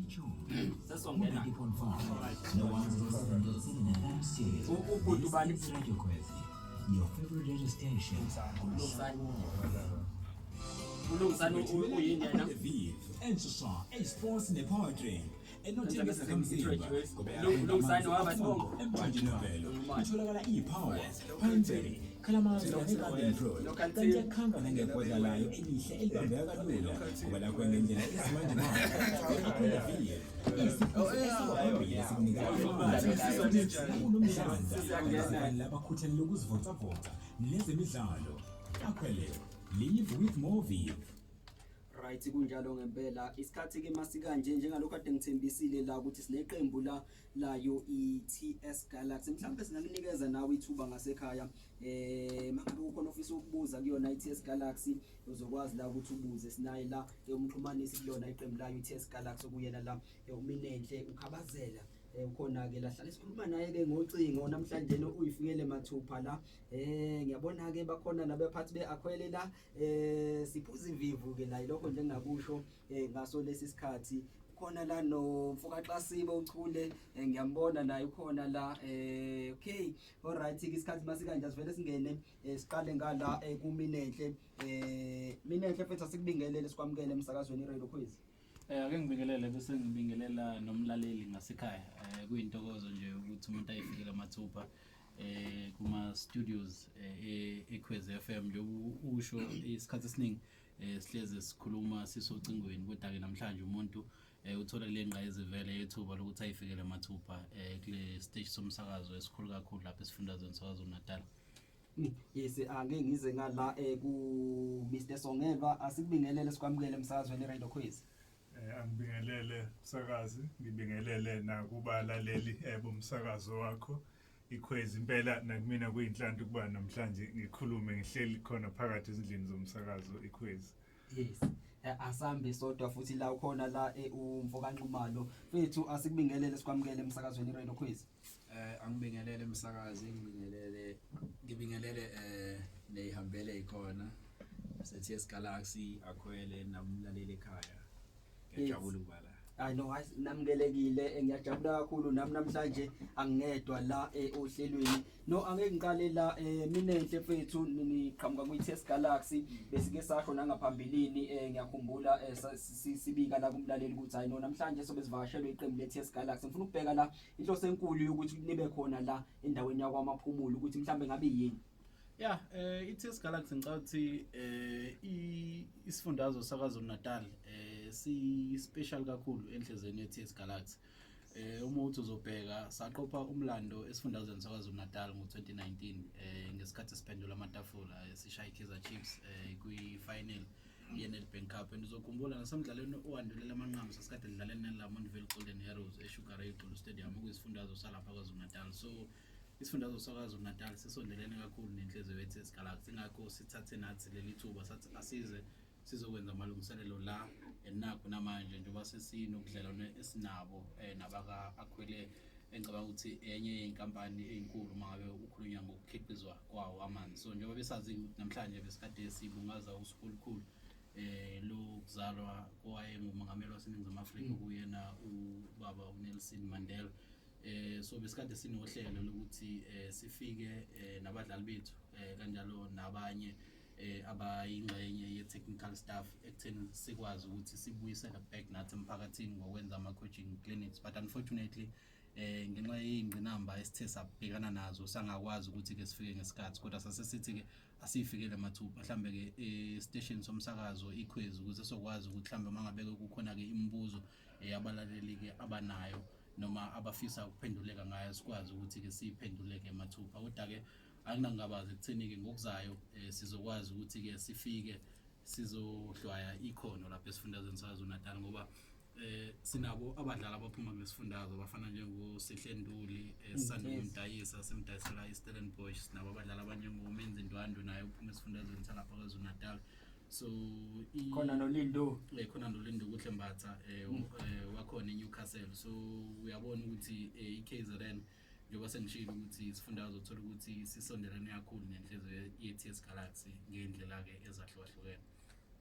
tune. Sesongena. 90.5, no 107.7 FM stereo. Ubhuti ubani? This is Radio Kwezi, your favorite radio station. Ulungisani. Ulungisani uyini yena? Vive, enshasha, esports nepoetry. Enothengisa kamzimba. Ulungisani waba sibongo. Emjinjinavelo. Itholakala iPower, Pineberry, Kalamazoo neGarden Road. Local Kanti team. yakhanga nangebhodla layo elihle elibambeka kalula. Ngoba lakho ngendlela isimanjemanje. Akhona Vive. Isipho esiphambili esikunika kunomdlandla labakhuthalele ukuzivocavoca nezemidlalo. Akhwele. Live with more Vive. Right, kunjalo ngempela. Isikhathi ke masikanje, njengalokho kade ngithembisile la ukuthi sineqembu la layo i-TS Galaxy. Mhlawumbe singakunikeza nawe ithuba ngasekhaya, mangabe ukhona ofisa ukubuza kuyona i-TS Galaxy, uzokwazi la ukuthi ubuze. Sinaye la umxhumanisi kuyona iqembu layo i-TS Galaxy, okuyena la uMinenhle uKhabazela. Ukhona ke la, hlale sikhuluma naye ke ngocingo. Namhlanje no uyifikele mathupha la. Ngiyabona ke bakhona nabaphathi beAkhwele la. Siphuza ivivu ke la, ilokho nje engingakusho ngaso lesi sikhathi. Khona la nomfoka Xasibo uchule, ngiyambona naye ukhona la. Okay, alright ke, isikhathi masikanje asivele singene, siqale ngala kuMinenhle. Minenhle mfethu, asikubingelele, sikwamukele emsakazweni iRadio Khwezi. Ake ngibingelele bese ngibingelela nomlaleli ngasekhaya. Kuyintokozo nje ukuthi umuntu ayifikele mathupha kuma studios eKhwezi FM. Nje usho isikhathi esiningi sihleze sikhuluma sisocingweni, kodwa ke namhlanje umuntu uthola le ngqayizivele yethuba lokuthi ayifikele mathupha kule stage somsakazo esikhulu kakhulu lapha esifundazweni saKwaZulu Natal. Yes, ake ngize ngala ku Mr Songelwa. Asikubingelele, sikwamukele emsakazweni iRadio Khwezi. Angibingelele msakazi, ngibingelele nakubalaleli bomsakazo wakho Ikhwezi. Impela nakumina kuyinhlanhla ukuba namhlanje ngikhulume ngihleli khona phakathi ezindlini zomsakazo Ikhwezi. Yes. Asambe sodwa futhi la, ukhona la umfoka Nxumalo. Mfethu, asikubingelele, sikwamukele emsakazweni iRadio Khwezi. Angibingelele umsakazi, ngibingelele nehambele ikhona se-TS Galaxy, Akhwele, namlaleli ekhaya. Ngiyajabula ukuba la. Hayi no, hayi, namukelekile. Ngiyajabula kakhulu nami namhlanje angingedwa la ohlelweni. No, angeke ngiqale la, Minenhle mfethu, niqhamuka kwi-TS Galaxy. Besike sasho nangaphambilini, ngiyakhumbula sibika la kumlaleli ukuthi hayi no, namhlanje sobe sivakashelwe iqembu le-TS Galaxy. Ngifuna ukubheka la inhloso enkulu yokuthi nibe khona la endaweni yakwaMaphumulo, ukuthi mhlambe ngabe yini? Yeah, i-TS Galaxy, ngicabanga ukuthi isifundazwe saKwaZulu Natal si special kakhulu enhlizweni ye-TS Galaxy. Uma uthi uzobheka, saqopha umlando esifundazweni saKwaZulu Natal ngo-2019 ngesikhathi siphendula amatafula, sishaya i-Kaizer Chiefs kwi-final ye-Nedbank Cup, and uzokhumbula nasemdlalweni owandulela amanqamu sasikade sidlale neLamontville Golden Arrows eSugar Ray Xulu Stadium, okuyisifundazwe salapha KwaZulu Natal. So isifundazwe saKwaZulu Natal sisondelene kakhulu nenhliziyo ye-TS Galaxy, ingakho sithathe nathi leli thuba sathi asize sizokwenza amalungiselelo la. And nakho namanje njengoba sesinobudlelwane esinabo nabaka-Akhwele, engicabanga ukuthi enye yey'nkampani ey'nkulu uma ngabe ukhulunywa ngokukhiqizwa kwawo amanzi. So njengoba besazi ukuthi namhlanje besikade sibungaza usuku olukhulu lokuzalwa kowayengumongameli waseNingizimu Afrika, kuyena ubaba uNelson Mandela, so besikade sinohlelo lokuthi sifike nabadlali bethu, kanjalo nabanye abayingxenye ye-technical staff, ekutheni sikwazi ukuthi sibuyisele back nathi emphakathini ngokwenza ama-coaching clinics, but unfortunately ngenxa yey'ngqinamba esithe sabhekana nazo sangakwazi ukuthi-ke sifike ngesikhathi. Kodwa sase sithi-ke asiyifikele mathupha mhlambe-ke esiteshini somsakazo Ikhwezi, ukuze sokwazi ukuthi mhlambe uma ngabe kukhona-ke imibuzo abalaleli-ke abanayo noma abafisa ukuphenduleka ngayo, sikwazi ukuthi-ke siyiphenduleke mathupha. Kodwa-ke akunangabazi ekutheni-ke ngokuzayo sizokwazi ukuthi-ke sifike sizohlwaya ikhono lapha esifundazweni saKwaZulu Natal, ngoba sinabo abadlali abaphuma kulesifundazwe abafana njengoSihle Nduli, sisanda ukumdayisa, simdayisela iStellenbosch. Sinabo abadlali abanjengoMenzi Ndwandwe, naye uphuma esifundazweni salapha KwaZulu Natal. So Khona noLindo. Khona noLindo Kuhle Mbatha, wakhona eNewcastle. So uyabona ukuthi iKZN, njengoba sengishilo ukuthi isifundazwe, uthola ukuthi sisondelene kakhulu nenhliziyo ye-TS Galaxy ngey'ndlela-ke ezahlukahlukene.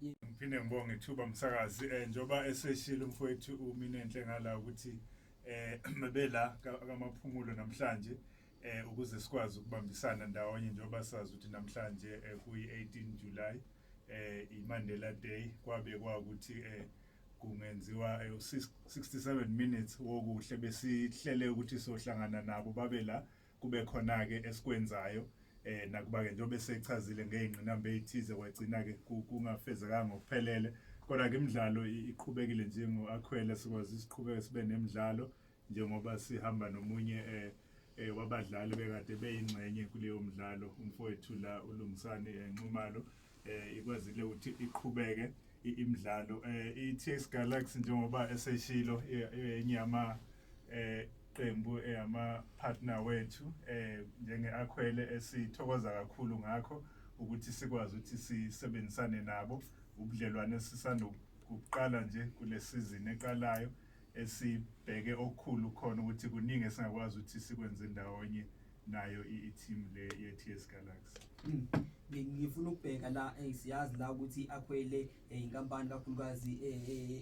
Ngiphinde ngibonge ithuba msakazi, njengoba eseshilo umfowethu uMinenhle ngala ukuthi bebela kaMaphumulo namhlanje ukuze sikwazi ukubambisana ndawonye, njengoba sazi ukuthi namhlanje kuyi-18 July, iMandela Day, kwabe kwakuthi kungenziwa 67 minutes wokuhle. Besihlele ukuthi sohlangana nabo, babe la, kube khona ke esikwenzayo, nakuba ke njengoba esechazile ngey'ngqinamba ey'thize, kwagcina ke kungafezekanga ngokuphelele, kodwa ke imidlalo iqhubekile. Njengo-Akhwele sikwazi siqhubeke sibe nemidlalo, njengoba sihamba nomunye wabadlali bekade beyingxenye kuleyo mdlalo, umfowethu la uLungisani Nxumalo. Ikwazile ukuthi iqhubeke imidlalo. I-TS Galaxy, njengoba eseshilo, enyama qembu eyama partner wethu njenge-Akhwele, esithokoza kakhulu ngakho ukuthi sikwazi ukuthi sisebenzisane nabo, ubudlelwane esisanda ukuqala nje kule season eqalayo, esibheke okukhulu khona ukuthi kuningi esingakwazi ukuthi sikwenze ndawonye nayo i-team le ye-TS Galaxy. Ngifuna ukubheka la, siyazi la ukuthi Akhwele inkampani kakhulukazi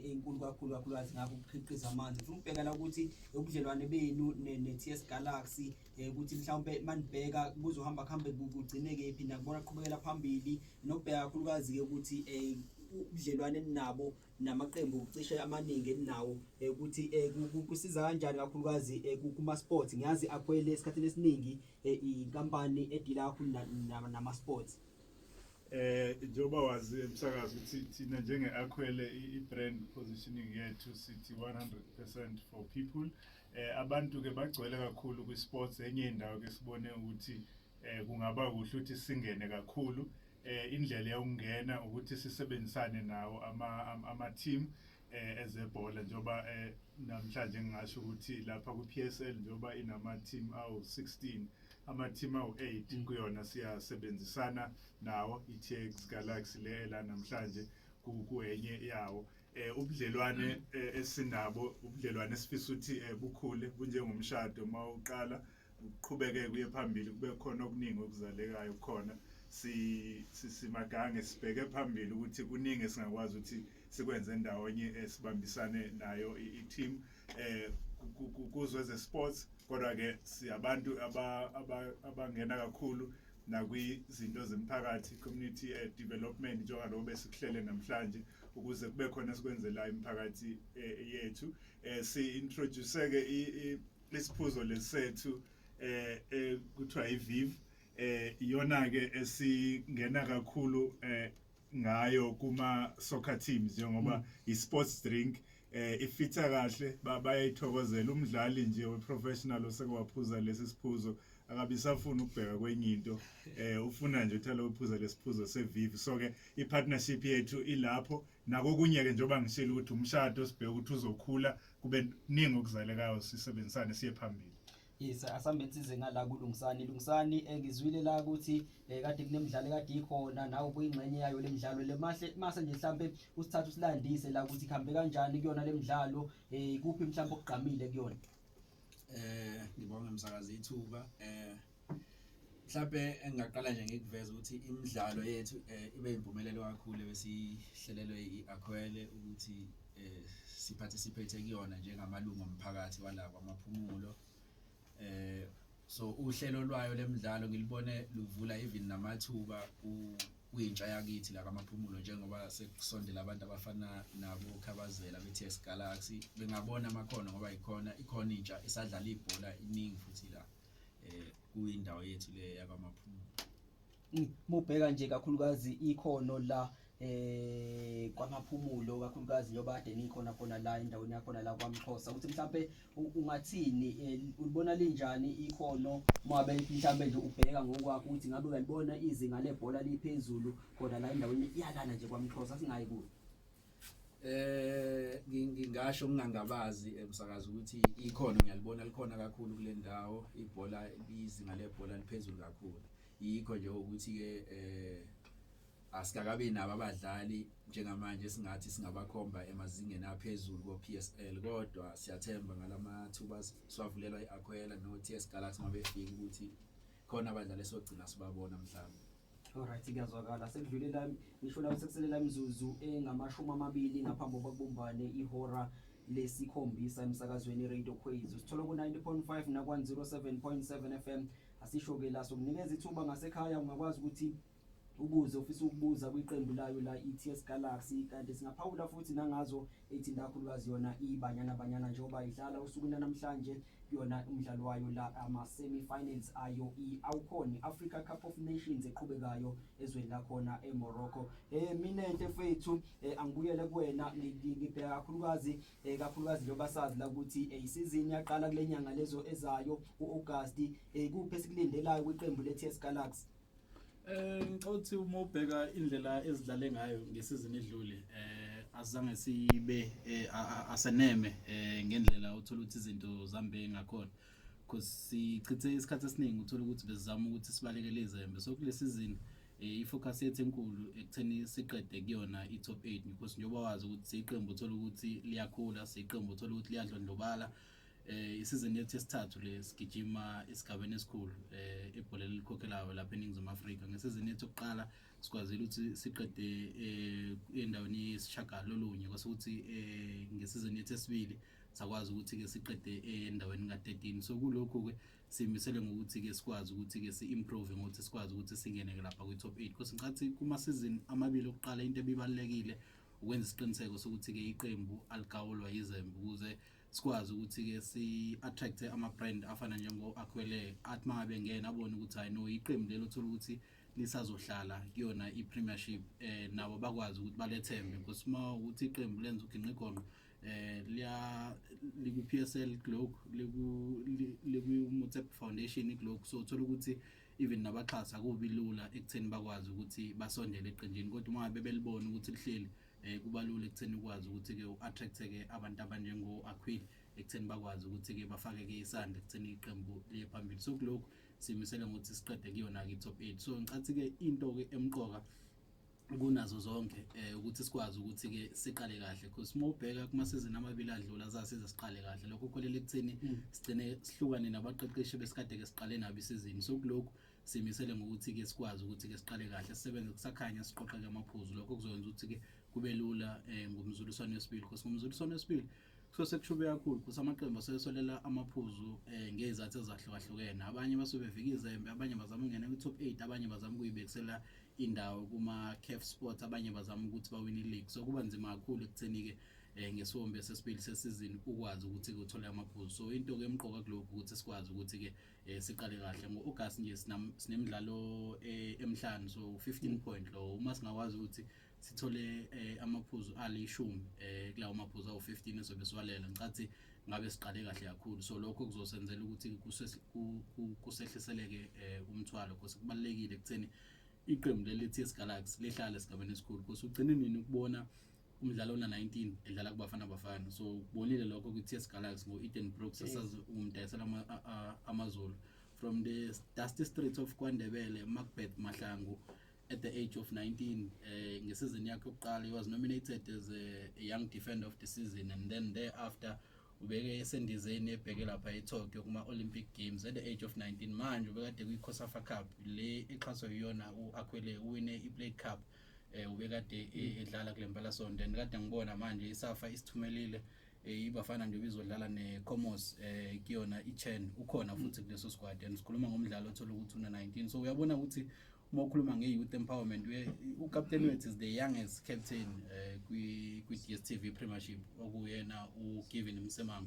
enkulu kakhulu, kakhulukazi ngakho ukukhiqiza amanzi. Ngifuna ukubheka la ukuthi ubudlelwane benu ne-TS Galaxy, ukuthi mhlawumbe manibheka kuzohamba kuhambe kugcine kephi, nakubona kuqhubekela phambili, nokubheka kakhulukazi ke ukuthi ubudlelwane ninabo namaqembu cishe amaningi eninawo, ukuthi kusiza kanjani kakhulukazi kuma sports. Ngiyazi Akhwele esikhathini esiningi inkampani edila kakhulu nama sports. Njengoba wazi emsakazi ukuthi thina njenge-Akhwele, i-brand positioning yethu sithi 100% for people. Abantu ke bagcwele kakhulu kwi-sports, enye indawo ke sibone ukuthi kungaba kuhle ukuthi singene kakhulu. Indlela yokungena ukuthi sisebenzisane nawo ama team ezebhola, njengoba namhlanje ngingasho ukuthi lapha ku-PSL, njengoba inama team awu-16, ama team awu-8 kuyona siyasebenzisana nawo. I-TS Galaxy le la namhlanje kuyenye yawo. Ubudlelwane esinabo, ubudlelwane esifisa ukuthi bukhule, bunjengomshado, mawuqala uqhubeke kuye phambili, kube khona okuningi okuzalekayo khona. Si simagange sibheke phambili ukuthi kuningi esingakwazi ukuthi sikwenze ndawonye, sibambisane nayo i-team kuzwe ze sports, kodwa ke siyabantu abangena kakhulu nakwizinto zemphakathi, community development, njengaloko besikuhlele namhlanje ukuze kube khona esikwenzelayo imiphakathi yethu. Si introduce ke isiphuzo lesethu kuthiwa iViv, iyona ke esingena kakhulu ngayo kuma soccer teams, njengoba i-sports drink, ifitha kahle, bayayithokozela. Umdlali nje we-professional oseke waphuza lesi siphuzo akabe isafuna ukubheka kwenye into, ufuna nje uthela uphuza lesiphuzo seViv. So ke i-partnership yethu ilapho nakokunye ke, njengoba ngishilo ukuthi umshado sibheke ukuthi uzokhula, kube ningi okuzalekayo, sisebenzisane siye phambili. Yes, asambe size ngala kuLungisani. Lungisani, ngizwile la ukuthi kade kunemidlalo kade ikhona, nawe kuyingxenye yayo lemidlalo le. Mahle mase nje mhlambe usithatha usilandise la ukuthi kuhambe kanjani kuyona lemidlalo, kuphi mhlambe okugqamile kuyona. Ngibonga umsakazi ithuba. Mhlawumbe engingaqala nje ngikuveza ukuthi imidlalo yethu ibe impumelelo kakhulu besihlelelwe iAkhwele ukuthi siparticipate kuyona njengamalungu omphakathi wala kwaMaphumulo. So uhlelo lwayo lemidlalo ngilibone luvula even namathuba kwintsha yakithi la kaMaphumulo, njengoba sekusondela abantu abafana nabo Khabazela be-TS Galaxy, bengabona amakhono ngoba ikhona ikhona intsha esadlala ibhola iningi futhi la kuyindawo yethu le yakwaMaphumulo. Mubheka nje kakhulukazi ikhono la kwaMaphumulo, kakhulukazi njengoba kade nikhona khona la endaweni yakhona la kwaMxhosa, ukuthi mhlambe ungathini, ulibona linjani ikhono, mabe mhlambe nje ubheka ngokwakho ukuthi ngabe uyalibona izinga lebhola liphezulu khona la endaweni yalana nje kwaMxhosa, singayi kuyo? Ngingasho ngingangabazi emsakazi ukuthi ikhono ngiyalibona likhona kakhulu kule ndawo. Ibhola, izinga lebhola liphezulu kakhulu. Yikho nje ukuthi ke asikakabi nabo abadlali njengamanje singathi singabakhomba emazingeni aphezulu ko PSL, kodwa siyathemba ngalamathuba siwavulelwa iAkhwela no TS Galaxy mabefika ukuthi khona abadlali esogcina sibabona mhlawumbe. Alright, kuyazwakala. Sekudlulela ngisho la sekuselela imizuzu engamashumi 20 ngaphambi kokubumbane ihora lesikhombisa emsakazweni Radio Quiz. Usithola ku 90.5 na 107.7 FM. Asisho ke la sokunikeza ithuba ngasekhaya, ungakwazi ukuthi ubuze ufisa ukubuza kwiqembu layo la iTS Galaxy, kanti singaphawula futhi nangazo ethi kakhulukazi yona iBanyana Banyana njengoba idlala usuku namhlanje kuyona umdlalo wayo la ama semi-finals ayo i-AWCON, Africa Cup of Nations, eqhubekayo ezweni lakhona eMorocco. Minenhle mfethu, angibuyele kuwena, ngibheka kakhulukazi njengoba sazi la ukuthi isizini yaqala kule nyanga lezo ezayo uAugust, kuphi esikulindelayo kwiqembu le-TS Galaxy? Ngicabanga ukuthi uma ubheka indlela ezidlale ngayo ngesizini edlule, azange sibe aseneme ngendlela uthola ukuthi izinto zambe ngakhona, because sichithe isikhathi esiningi uthola ukuthi besizama ukuthi sibalekele izembe. So kule season ifocus yethu enkulu ekutheni siqede kuyona i-top 8, because njengoba wazi ukuthi siyiqembu uthola ukuthi liyakhula, siyiqembu uthola ukuthi liyadlondlobala. Isizini yethu yesithathu le sigijima esigabeni esikhulu ebholeni elikhokhelayo lapha eNingizimu Afrika. Ngesizini yethu yokuqala sikwazile ukuthi siqede endaweni yesishagalolunye, kwase ukuthi ngesizini yethu yesibili sakwazi ukuthi ke siqede endaweni ka-13. So kulokhu ke simisele ngokuthi ke sikwazi ukuthi ke si-improve ngokuthi sikwazi ukuthi singene ke lapha kwi-top 8, because ngicathi kuma season amabili okuqala into ebibalulekile ukwenza isiqiniseko sokuthi ke iqembu aligawulwa yizembe, ukuze sikwazi ukuthi ke si-attract ama-brand afana njengo-Aquelle, athi uma ngabe ngena abone ukuthi hayi no, iqembu lelo uthola ukuthi lisazohlala kuyona i-premiership, nabo bakwazi ukuthi balethembe, because uma ukuthi iqembu lenza uginqigonqo liya liku PSL kulokhu, liku Motsepe Foundation kulokhu, so uthola ukuthi even nabaxhasi akubi lula ekutheni bakwazi ukuthi basondele eqenjini. Kodwa uma ngabe belibona ukuthi lihleli, kuba lula ekutheni ukwazi ukuthi ke u-attract ke abantu abanjengo Aquil ekutheni bakwazi ukuthi ke bafake ke isandla ekutheni iqembu liye phambili. So kulokhu simisele ngokuthi siqede kuyona ke i-top 8. So ngicathi ke into ke emqoka kunazo zonke ukuthi sikwazi ukuthi ke siqale kahle, because uma ubheka kuma season amabili adlula zasiza siqale kahle, lokho kuholela ekutheni sigcine sihlukane nabaqeqeshi besikade ke siqale nabo isizini. So kulokhu simisele ngokuthi ke sikwazi ukuthi ke siqale kahle, sisebenze kusakhanya, siqoqe amaphuzu. Lokho kuzokwenza ukuthi ke kube lula ngomzuliswano wesibili, because ngomzuliswano wesibili kusuke sekushube kakhulu, because amaqembu asesolela amaphuzu ngezathu ezahlukahlukene. Abanye basuke bevika izembe, abanye bazama ukungena kwi-top 8, abanye bazama ukuyibekisela indawo kuma-CAF Sport, abanye bazama ukuthi bawine i-league. So kuba nzima kakhulu ekutheni-ke ngesiwombe sesibili sesizini ukwazi ukuthi-ke uthole amaphuzu. So into-ke emqoka kulokhu ukuthi sikwazi ukuthi-ke siqale kahle ngo-August nje, sinemidlalo emihlanu, so 15 point lo. Uma singakwazi ukuthi sithole amaphuzu alishumi kulawo maphuzu awu-15 ezobe siwalela, ngicathi ngabe siqale kahle kakhulu. So lokho kuzosenzela ukuthi kusehliseleke umthwalo, because kubalulekile ekutheni iqembu leli TS Galaxy lihlale esigabeni esikhulu, because ugcine nini ukubona umdlalo ona 19 edlala kuBafana Bafana? So ubonile lokho kwi-TS Galaxy ngo-Ethan Brooks, asazi umdayisela AmaZulu from the dusty streets of KwaNdebele. Macbeth Mahlangu at the age of 19, ngesizini yakhe yokuqala he was nominated as a young defender of the season, and then thereafter ubeke esendizeni ebheke lapha eTokyo kuma-Olympic Games at the age of 19. Manje ubekade kwi-COSAFA Cup le exhaswa yiyona u-Akhwele, uwine i-Plate Cup, ubekade edlala kule mpelasonto, and kade ngibona manje iSAFA isithumelile iBafana nje ibizodlala neComoros kuyona iChan, ukhona futhi kuleso squad, and sikhuluma ngomdlalo othola ukuthi una 19. So uyabona ukuthi uma ukhuluma nge-youth empowerment, ukapteni wethu is the youngest captain kwi-DStv Premiership, okuyena uGiven Msemang.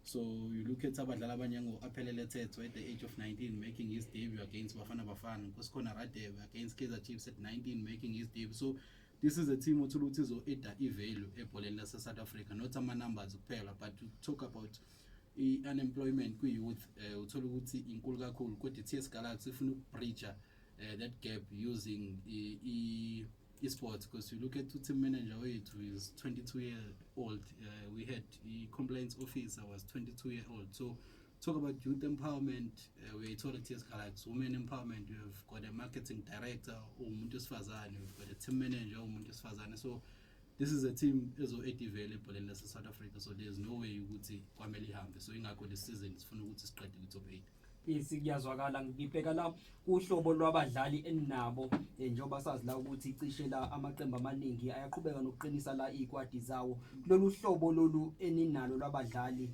So you look at abadlali abanjengo-Aphelele Tetho at the age of 19 making his debut against Bafana Bafana, Nkosikhona Radebe against Kaizer Chiefs at 19 making his debut. So this is a team othola ukuthi izo-adda i-value ebholeni lase-South Africa, not ama-numbers kuphela, but to talk about i-unemployment kwi-youth, uthola ukuthi inkulu kakhulu, kodwa i-TS Galaxy ifuna ukubridge that gap using i-sports, because you look at team manager wethu is 22 year old, we had i-compliance officer was 22 year old. So talk about youth empowerment, uyayithola TS Galaxy. Women empowerment, we have got a marketing director umuntu wesifazane, we've got a team manager umuntu wesifazane. So this is a team ezo-add value ebholeni lase-South Africa, so there's no way ukuthi kwamele ihambe. So ingakho this season sifuna ukuthi siqede kwi-top 8. Yes, kuyazwakala. Ngibheka la kuhlobo lwabadlali eninabo, njengoba sazi la ukuthi cishe la amaqembu amaningi ayaqhubeka nokuqinisa la izikwadi zawo. Kulolu hlobo lolu eninalo lwabadlali,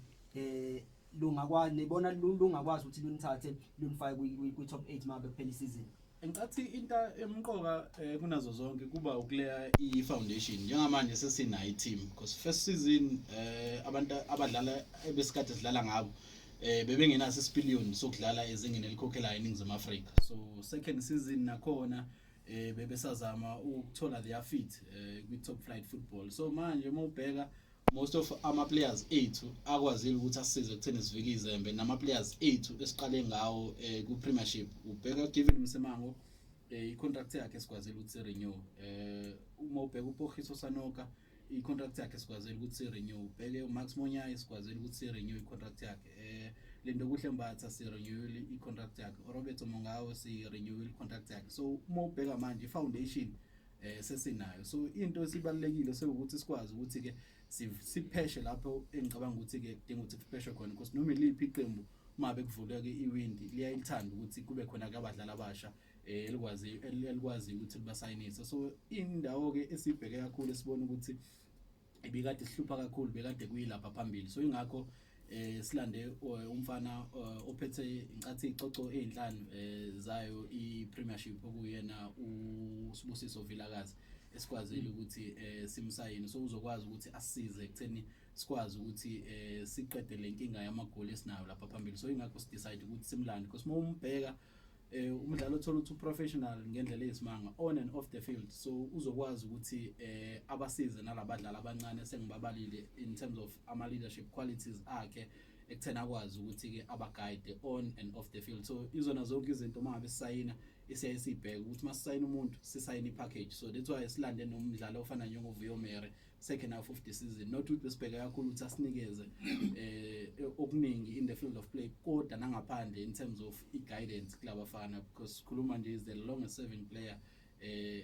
lungakwazi nibona lungakwazi ukuthi lunithathe lunifake kwi top 8 mabe kuphela isizini? Ngicathi into emqoka kunazo zonke kuba ukuleya i-foundation. Njengamanje sesinayo i-team, because first season abantu abadlala ebesikade sidlala ngabo bebengenaso isipiliyoni sokudlala ezingeni elikhokhelayo eNingizimu Afrika. So second season nakhona bebesazama ukuthola their feet kwi-top flight football. So manje uma ubheka most of ama players ethu akwazile ukuthi asisize ekutheni sivike izembe, nama players ethu esiqale ngawo ku Premiership, ubheka Given Msimango, i-contract yakhe sikwazile ukuthi renew. Uma ubheka uPogiso Sanoka, i-contract yakhe sikwazile ukuthi renew. Ubheke uMax Monyai, sikwazile ukuthi renew i-contract yakhe. Lindokuhle Mbatha, si renew i-contract yakhe. Roberto Mongawo, si renew i-contract yakhe. So uma ubheka manje i-foundation sesinayo, so into esibalekile sekuthi sikwazi ukuthi ke sipheshe lapho engicabanga ukuthi ke kudinga ukuthi kupheshwe khona, because noma iliphi iqembu uma bekuvuleka iwindi liyayithanda ukuthi kube khona ke abadlali abasha elikwazi ukuthi libasayinise. So indawo ke esibheke kakhulu, esibona ukuthi ibikade sihlupha kakhulu, bekade kuyilapha phambili. So ingakho silande umfana ophethe incathi icoco ezinhlanu zayo i-Premiership, okuyena uSibusiso Vilakazi, esikwazile ukuthi simsayine. So uzokwazi ukuthi asisize ekutheni sikwazi ukuthi siqede lenkinga yamagoli esinayo lapha phambili. So ingakho sidecide ukuthi simlande, because uma umbheka umdlalo othola ukuthi uprofessional ngendlela eyisimanga on and off the field, so uzokwazi ukuthi abasize nalabadlali abancane sengibabalile in terms of ama leadership qualities akhe, ekutheni akwazi ukuthi ke abaguide on and off the field. So izona zonke izinto uma ngabe sisayina isiyaye sibheke ukuthi masisayina umuntu sisayina ipackage. So that's why silande nomdlalo ofana njengoVuyo Mere second half of the season, not ukuthi besibheke kakhulu ukuthi asinikeze okuningi in the field of play, kodwa nangaphandle in terms of i-guidance kulabafana, because sikhuluma nje is the longest serving player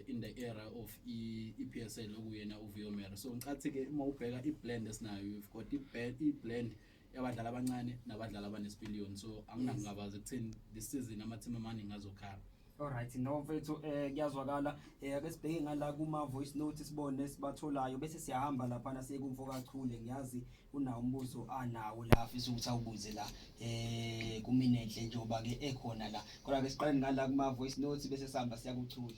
in the era of i-PSL, okuyena uVuyo Mere. So ngicathi ke uma ubheka i-blend esinayo, you've got i-blend yabadlali abancane nabadlali abanesipiliyoni, so anginangabaza ekutheni this season ama-team amaningi azokhala. Alright, no mfethu, kuyazwakala. Ake sibheke ngala kuma voice note sibone sibatholayo, bese siyahamba lapha na siye kumfo kaChule. Ngiyazi unawo umbuzo anawo la afisa ukuthi awubuze la kuMinenhle njengoba ke ekhona la. Kodwa ke siqale ngala kuma voice notes bese sihamba siya kuChule.